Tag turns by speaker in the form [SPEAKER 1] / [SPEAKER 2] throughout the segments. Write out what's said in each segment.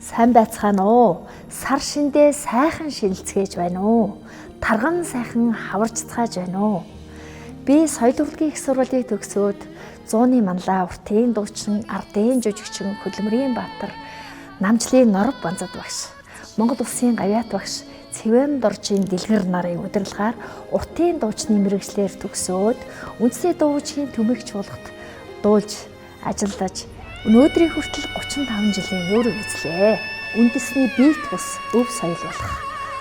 [SPEAKER 1] Сайн байцгаана уу? Сар шиндээ сайхан шилцгээж байна уу? Тарган сайхан хаварч цааж байна уу? Би соёл урлагийн их сургуулийг төгсөөд зууны манлаа уртын дуучин, ардын жүжигчин, хөдөлмөрийн баатар, намжлын норов банзад багш, Монгол улсын гавьяат багш Цэвэн доржийн дэлгэр нарын удирдлагаар уртын дуучны мэрэгчлэр төгсөөд үндэсний дуучгийн түмэгч чуулгад дуулж ажиллаж өнөөдрийн хүртэл 35 жилийн үүрэг эзлээ. Үндэсний биет бус өв соёл болох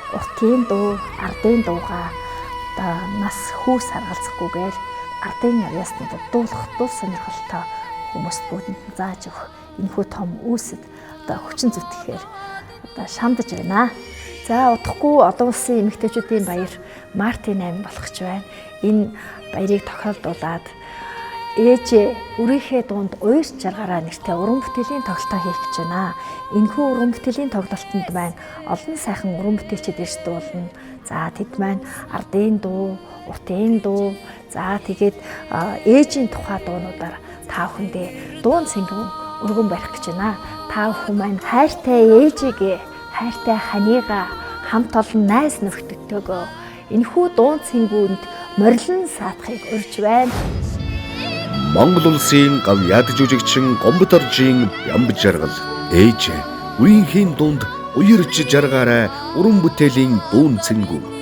[SPEAKER 1] уртын дуу, ардын дуугаа одоо нас хүүс харгалзахгүйгээр ардын авьяаснуудад дуулах дуу сонирхолтой хүмүүст бүгдэнд нь зааж өгөх энэхүү том үүсэд одоо хүчин зүтгэхээр одоо шамдаж байна. За удахгүй олон улсын эмэгтэйчүүдийн баяр мартын 8 болох ч байна. Энэ баярыг тохиолдуулаад ээжээ үрийнхээ дунд уйрч жаргаараа нэртэй уран бүтээлийн тоглолтоо хийх гэж байна. Энэхүү уран бүтээлийн тоглолтод маань олон сайхан уран бүтээлчид ирж дуулна. За тэд маань ардын дуу, уртын дуу, за тэгээд ээжийн тухай дуунуудаар та бүхэндээ дуун цэнгэн өргөн барих гэж байна. Та бүхэн маань хайртай ээжигээ, хайртай ханыгаа, хамт олон найз нөхдөдтэйгөө энэхүү дуун цэнгүүнд морилон саатахыг урьж байна.
[SPEAKER 2] Монгол улсын гавьяат жүжигчин Гомбодоржийн Бямб жаргал ээж үеийнхийн дунд уярч жаргаарай уран бүтээлийн дүүн цэнгүү.